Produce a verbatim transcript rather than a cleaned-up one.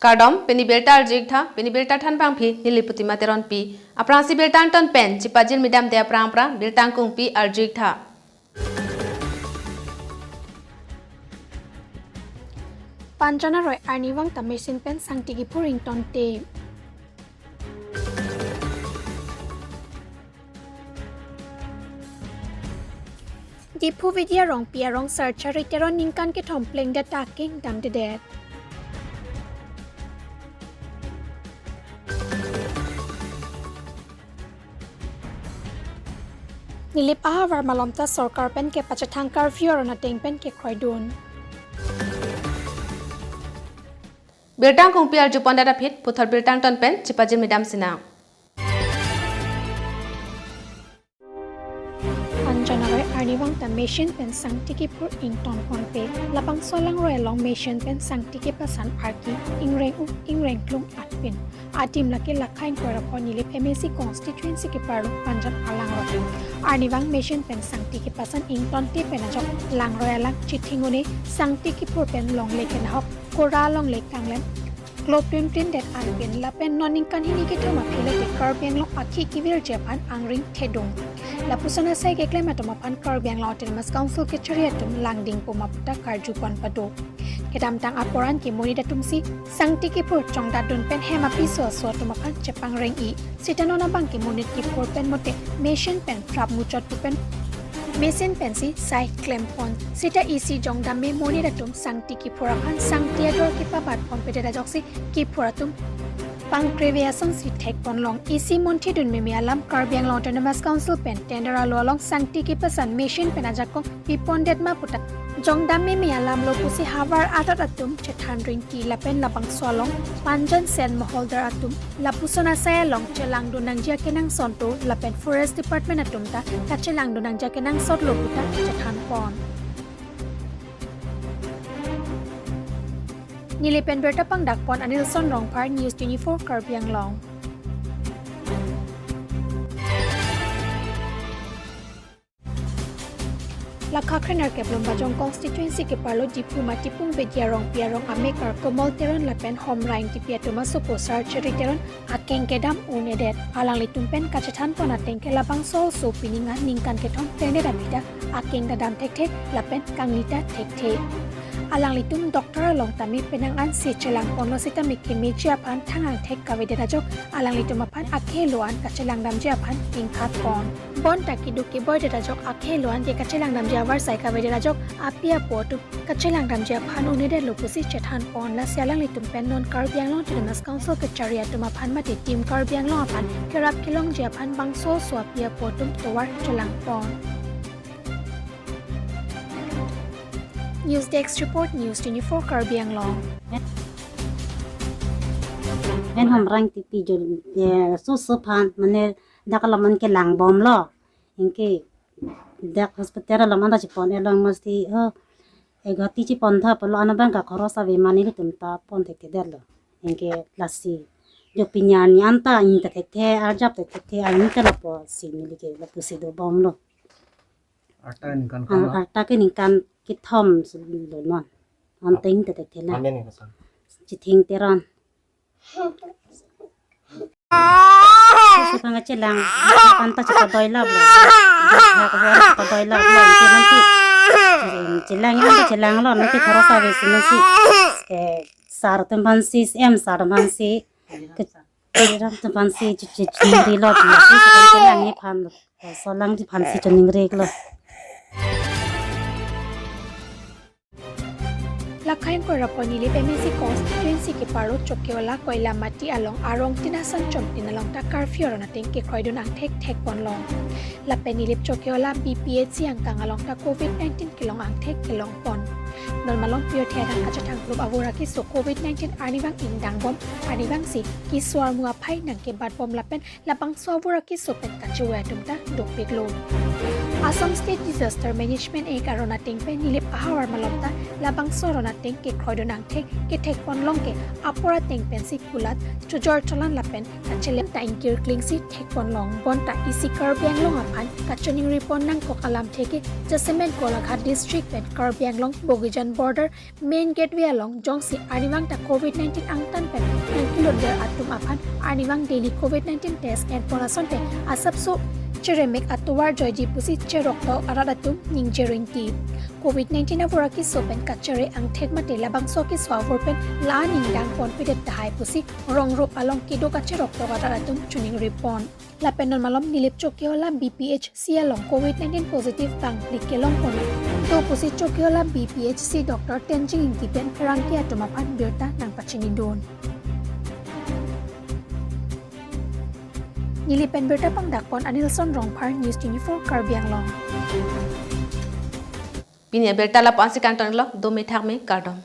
Kardom, pini birta arju-ik tha, pini birta thanbangpi neli Putima Teronpi. Aphrangsi birta angton pen chipajirmi damde aphrang aphrang birta angkungpi arju-ik tha. Panjan aroi arnivang ta machine pen sangti kiphur ingtontep. Diphu Vidya Rongpi arong Sarchari Teron ningkan kethom plengdet ta akeng damdedet. Nilip ahavar malom ta sorkar pen kepachethang curfew aron ateng pen kekroidun. Birta angkungpi arjupondet aphi puthot birta angton pen chipajirmi damsinang. Panjan aroi arnivang ta machine pen sangti kiphur ingtonponpe. Labangso alangroi along machine pen sangti kepasan arki ingreng-u ingrengklung atpin. Adim lake Lakha ingkoi ra pho Nilip M A C constituency keparlo Panjan alangroi. Arnivang machine pen sangti kepasan ingtontep pen ajok langroi alang chithing un-e, sangti kiphur pen longle kenahok kora longle kanglem kloplim trindet anpin lapen non ningkan hini kethom aphi lote Karbi Anglong akhei kevirji aphan angring thedung. Lapuson asai keklem atum aphan Karbi Anglong Autonomous Council kachari atum langding puma puta karjupon pado. Kedamtang apor an ke monit atumsi sangti kiphur chongdatdun pen hem apiso aso atum aphan chepangreng-i. Sita non abang ke monit kiphur pen mote machine pen prap muchot pu pen machine pensi sai klempon. Sita isi jongdam me monit atum sangti kiphur aphan sangti ador kepabatponpedet ajoksi kiphur atum pangkreve asonsi thekponlong. Isi monthidun meme alam Karbi Anglong Autonomous Council pen tender alo along sangti kepasan machine pen ajakong pipondet ma puta jongdam meme alam lo pusi havar arat atum chethan ringti lapen labangso along Panjan Sen Moholdar atum lapuson asai along chelangdun nangji akenangsot do lapen Forest Department atum ta kachelangdun nangji akenangsot lo puta chethanpon. Nilip pen birta pangdakpon Anilson Rongphar, News twenty-four Karbi Anglong. Lakha krenerkep Lumbajong constituency keparlo Diphu Matipung Vidya Rongpi arong amekar Komol Teron lapen Homra Ingtipi atum asopo Sarchari Teron akeng kedam un-edet. Alanglitum pen kachethanpon ateng ke labangso aso pining an ningkan kethom plengdet aphi ta akeng ta dam thekthe lapen kangni ta thekthe. Alanglitum doctor along tame penang ansi chelangponlo sitame kemeji aphan thang angthek kavedet ajok alanglitum aphan akhei alo an kachelangdamji aphan ingkhatpon. Bonta keduk keboidet ajok akhei alo an ke kachelangdamji avarsai kavedet ajok api apo atum kachelangdamji aphan un-edetlo pusi chethanpon. Lasi alanglitum pen non Karbi Anglong Autonomous Council kachari atum aphan mate Team Karbi Anglong aphan kerap kelongji aphan bangso aso api apo atum tovar chelangpon. News Desk Report, News twenty-four Karbi Anglong. En Homra Ingtipi jo, eh, soso aphan mane dak alam an kelangbomlo. Anke dak hospital alam an ta chepon-etlo, masti, oh, eh, Guwahati chepon tha pulo, anabang ke khoros ave ma nelitum ta pon thekthedetlo. Anke lasi jo pini arni an ta ingta thekthe, arjap ta thekthe, arni ta lapusi neli ke lapusi dobomlo. Arta ningkan Ah, kama. Arta ke ningkan kethom si lo non. Ante ingta thekthela. Amen ni kasam. Chithing Teron. Suka ngechelang, anta chika doilaplo. Jatha kawar chika doilaplo. Anke nanti chelang, anta chelanglo, nanti khoros ave si nanti, eh, sar atum aphansi, M sar atum aphansi, ke, ram atum aphansi, chu, chu, chuningrilo, nanti chelang, chelang ni aphan, solangji aphansi chuningrilo. Lakha ingkoi ra pho Nilip M A C constituency keparlo Chokihola Koilamati along arong tin asan chomtin along ta curfew aron ateng kekroidun angthek thekponlong. Lapen Nilip Chokihola B P H C angkang along ta covid nineteen kelong angthek kelongpon. Non malom pirthe adang kachethang klub avur akeso covid nineteen arnivang ingdangbom, arnivangsi keso armu aphai nangkebatbom lapen labangso avur akeso pen kachevoi atum ta dopiklo. Assam State Disaster Management Act aron ateng pen Nilip ahavar malom ta labangso aron ateng kekroidun angthek kethekpon long ke apor ateng pensi kulat chojor cholan lapen kachelem ta ingkir klingsi thekpon long. Bonta isi Karbi Anglong aphan kachoningripon nangkok alamthe ke jasemet Golaghat District pen Karbi Anglong Bogijan border main gateway along jongsi arnivang ta covid nineteen angtan pen nangkelutver atum aphan arnivang daily covid nineteen test enpon asonte asapso cheremek atovar joiji pusi cheroktok arat atum ningje rinti. Covid nineteen avur akeso pen kachere angthek mate labangso akeso avur pen la-an ingdang ponpedet tahai pusi rong rup along kedo kacheroktok arat atum choningripon. Lapen non malom Nilip Chokihola B P H C along covid nineteen positive bangphli kelongpon do pusi Chokihola B P H C Doctor Tenzing Ingti pen pherangke atum aphan birta nangpachinidun. Nilip pen birta pangdakpon Anilson Rongphar, News twenty-four Karbi Anglong. Pini abirta lapu-ansi kangtonlo, dome thakme, kardom.